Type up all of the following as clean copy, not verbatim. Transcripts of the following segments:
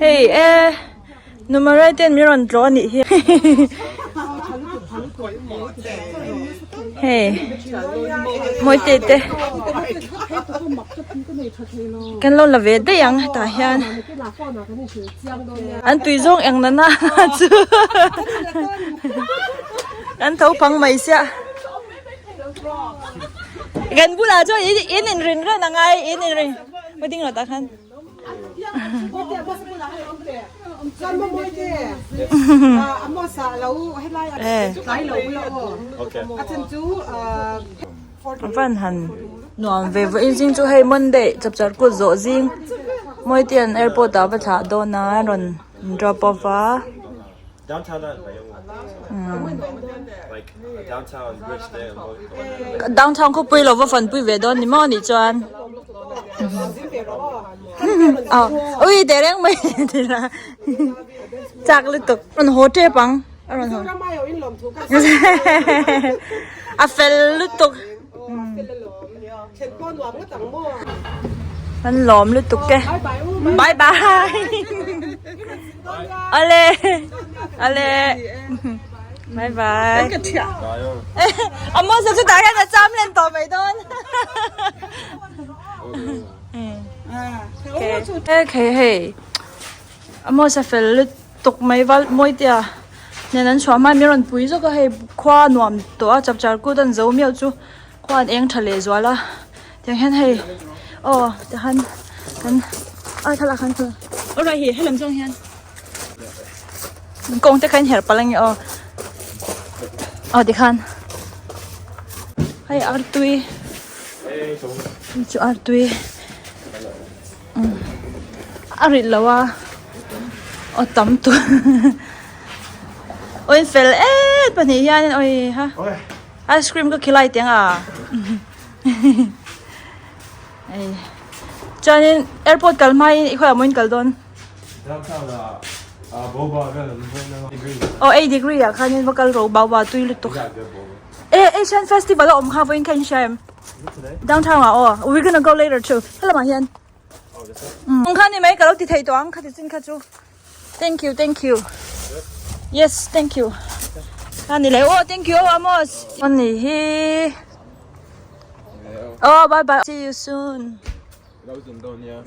Hei e Numarai ten min rawn tlawh a nih hi. Hei Mawite te kan lo la ve daih ang hetah hian an tui zawng eng nana chu kan tho phang mai sia. Kan bulah chuan in in inrin reng a ngai in inrin maw ding lo tah khan. Van han nuam ve vawiin zing chu hei Monday chapchar kut zawh zing Mawitea'n airport ah va thlah dawn a rawn drop off a. Downtown khawpui lo va fanpui ve dawn ni maw nih chuan aw ui teh reng mai tih a chak lutuk rawn haw tep ang a rawn haw a fel lutuk. An lawm lutuk e bye bye ale ale bye bye Amos chu tah hian a cham len tawh mai dawn okay hei Amos a fel lutuk. Tawk mai val mawi te a nen an chhuah hma in min rawn pui zawk a hei khua a nuam tawh a chapchar kut an zo miau chu khua an eng tha leh zual a tiang hian hei aw tiang hian kan a thlalak khan chu alright hi helam zawng hian kawng te kha in herh palh ange aw aw tikhan hei artui hei chu artui. A rit lo a aw tam tur aw in fel em pahnih hian awi ha ice cream ka khilai teng a ei chuanin airport kal hmain i khawiah maw in kal dawn aw eight degree ah khanin va kal ro bau ba tui lutuk e asian festival a awm kha vawiin kha in hria em. Downtown ah aw we gonna go later too helamah hian umm kha ni mai ka lo ti thei tawh ang khati chin kha chu thank you thank you yes thank you kha ni leh aw thank you aw Amos aw ni hi aw bye bye see you soon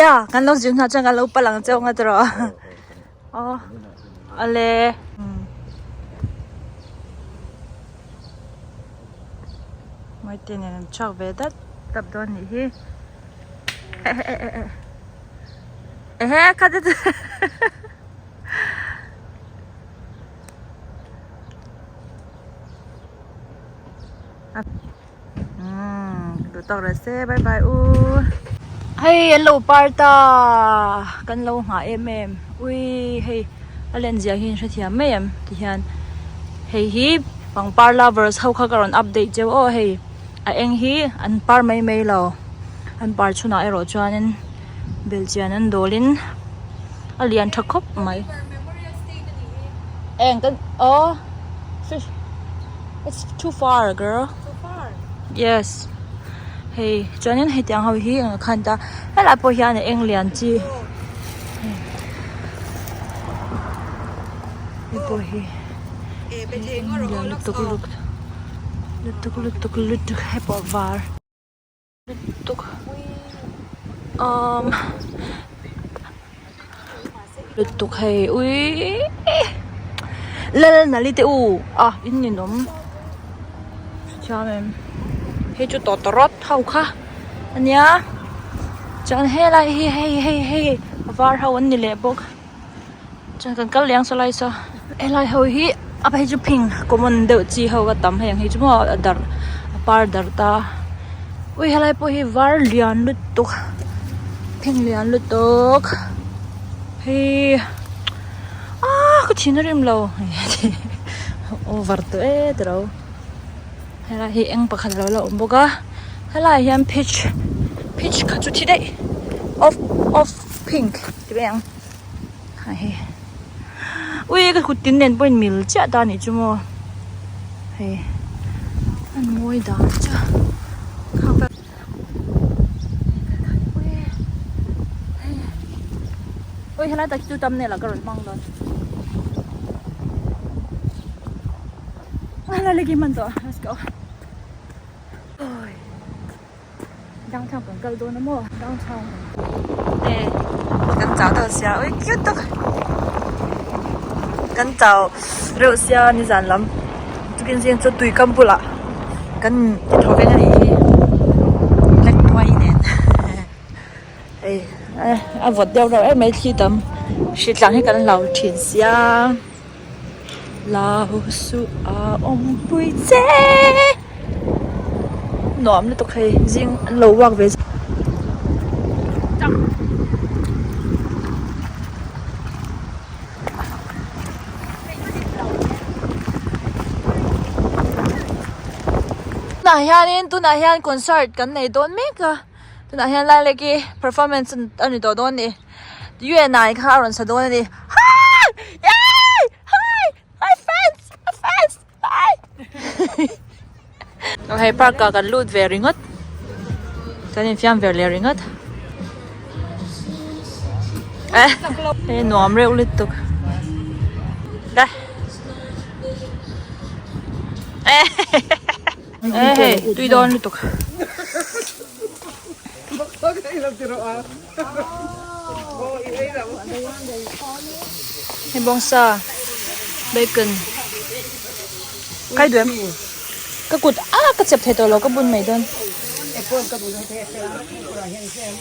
ya kan lo zin hna chuan kan lo pal ang cheu nga tawh aw ale. Mawite nen an chhuak ve dat dap dawn nih hi ehe kha te chu umm duh tawk rawh se bye bye u hei an lo par ta kan lo nghah em em ui hei a len zia hi in hrethiam mai em ti hian hei hi pangpar lovers ho kha ka rawn update cheu aw hei a eng hi an par mai mai lo an par chhunah erawh chuanin belhchian an dawlin a lian tha khawp mai eng kan aw it's too far girl yes hei chuanin hetiang ho hi eng khan ta helai pawh hian a eng lian chi hei pawh hi lian lutuk lutuk lutuk lutuk hei pawh var lutuk umm lutuk hei uiii Lalnali te u a in ninawm hrethiam em hei chu tawtawrawt ho kha ania chuan helai hi hei hei hei a var ho an ni leh bawk chuan kan kal leh ang saw lai saw helai ho hi a phei chu phing common deuh chi ho a tam hei ang hi chu maw a darh a par darh ta ui helai pawh hi var lian lutuk phing lian lutuk hei ah ka thin a rim lo over tawh e tiro helai hi eng pakhat lo la awm bawk a helaiah hian peach peach kha chu thi daih off off pink ti mai ang ha hei ui ka kut tin nen pawh in mil chiah ta anih chu maw hei an mawi dan chu ui. Ui helai tak hi chu thumbnail ah ka rawn hmang dawn. Laleki hman tawh let's go. Oi downtown kan kal dawn a maw downtown e kan chau deuh sia ui cute tak kan chau reuh sia nizan lam tukin zing chu tui kam bulah kan thaw veng a nih hi black tuai nen hei a vawt deuh reuh em mai thli tam hritlang hi kan hlau thin sia. Lau suh a awmpui che nuam lutuk hei zing an lo walk ve tunah hianin tunah hian concert kan nei dawn mek a tunah hian Laileki performance a ni tawh dawn a ni. Yuenai kha a rawn sa dawn a ni. Hi! Yay! Hi! My fans! My fans! Hi! Hei park ah kan lut ve ringawt. Kan infiam ve leh ringawt. Eh, hei nuam reuh lutuk. Dah. Eh, hei tui dawn lutuk. Hei bawngsa bacon kai duh em ka kut a ka chep thei tawh lo ka bun mai dawn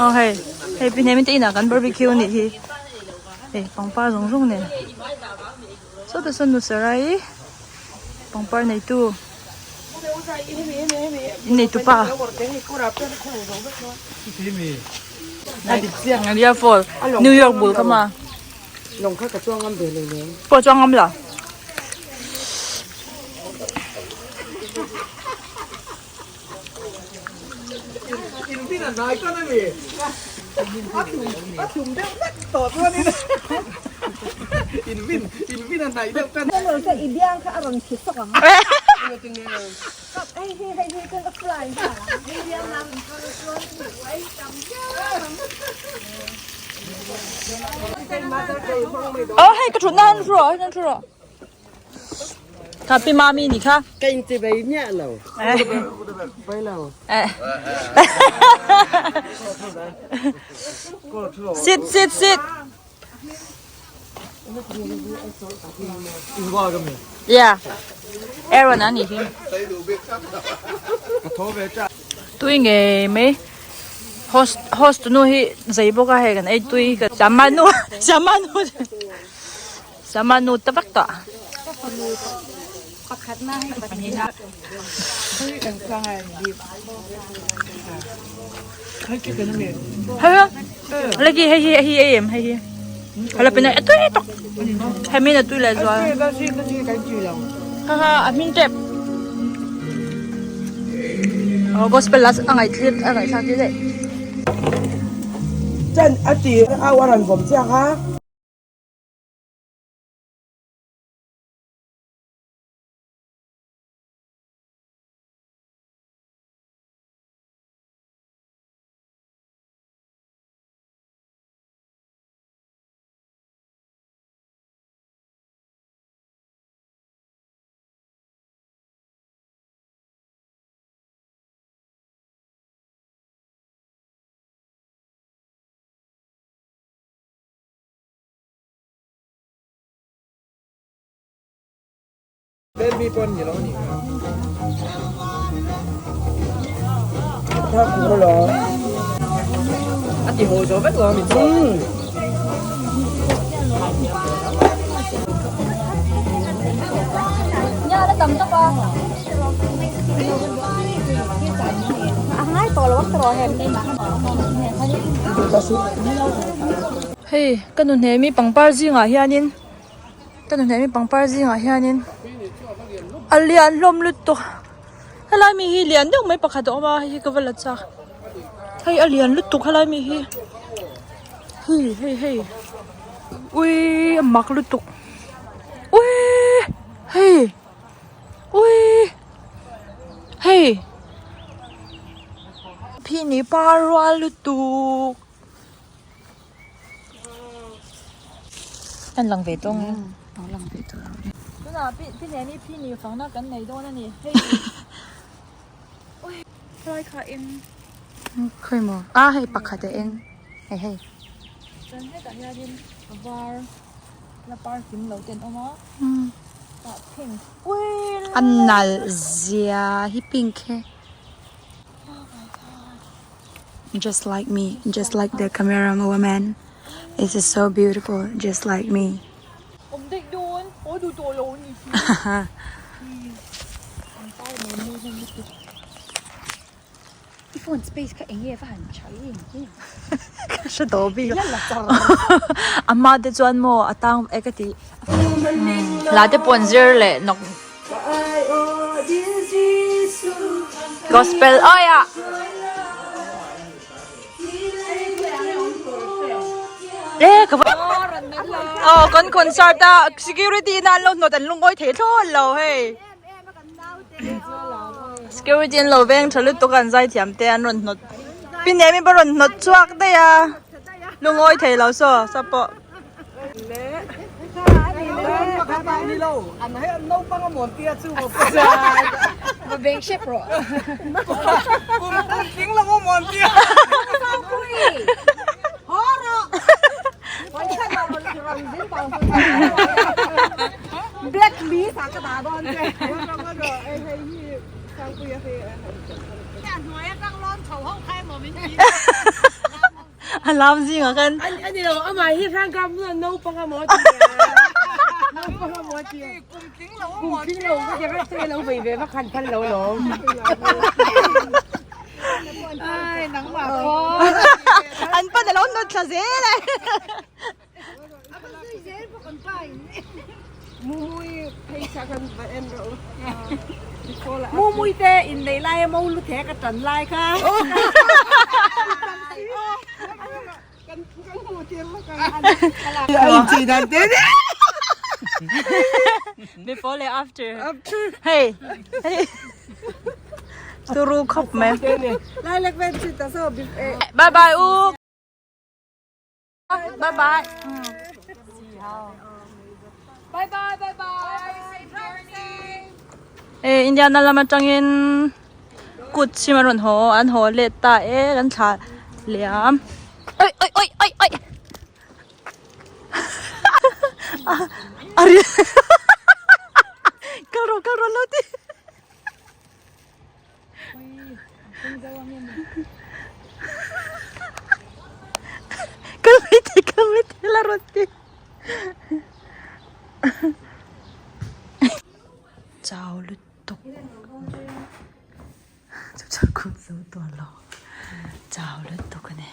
aw hei hei pi hnem te inah kan barbecue a nih hi hei pangpar zawng zawng nen sawtah sawn nusarai pangpar neitu. Innei tupa Niagara Falls New York bul kha ma pawh chuang ngam la Aw hei ka thutna han thu rawh han thu rawh. Kha pi mami ni kha. Ka in ti bai miah lo. Bai lo. Sit sit sit. Yeah. Aaron a nih hi. Tui ngei mai. Host host nu hi zei bawk a hei kan ei tui ka Siama nu Siama nu Siama nu ta vek tawh. Hei lagi hei hi hei em hei hi hala pina a tui tok hei min a tui leh zual ha ha a hming tep oh gospel la a ngaih thlir a ngaih thlak tir daih Chan a ti a waran vawm chiang a. Hei ka nu hnemi pangpar zingah hianin Ka nu hnaih mi pangpar zingah hianin a lian hlawm lutuk helai mi hi lian deuh mai pakhat a awm a hei hi ka va la chak hei a lian lutuk helai mi hi hei hei hei ui a mak lutuk ui hei ui hei phini par rual lutuk. An lang ve tawng e. Lo lang ve tawh lo e. Tunah pi pi neni phi ni fangna kan nei dawn a ni. Hei ui helai kha eng. Khawi maw? A hei pakhat a eng. Hei hei. Chuan hetah hianin var la par kim lo te an awm a. Tah pink. Ui A nalh zia hi pink he. Just like me, just like the camera woman. This is so beautiful, just like me. Awm daih dawn, haw duh tawh lo ni hi. I phone space kha eng nge va han tha em em. Ka hre tawh bik a. A hma te chuan maw a tang e ka ti. Hla te pawh an zir leh nawk. Gospel aia. E ka va Aw kan concert a security in a an lo hnawt an lungawi thei thlawt lo hei security an lo veng tha lutuk a an zai thiam te an rawn hnawt pi nem in pawh rawn hnawt chhuak daih a lungawi thei lo saw saw pawh. A lam zingah khan A ni lo amah hi hrangkap nuna naupang a maw ti a naupang a maw ti a kum tling lo kum tling lo ka ti rek chu lo vei ve vak han phal lo lawm ai nangmah pawh an pan a lo nawt thla zel e. Mumui te inneih lai a mo lu thek a tan lai kha. Before leh after. Hei hei turu khawp mai. Bye bye u. Bye bye. Bye bye bye bye. Safe journey. E Indiana lam atangin kut chhim an rawn haw an haw let ta e kan thla liam. Oi oi oi oi oi. Ari. Kal rawh kal rawh lo ti. Kal mai thei kal mai thei la rawn ti. Chau lutuk. Chu chu khum zo tawh lo. Chau lutuk a ni.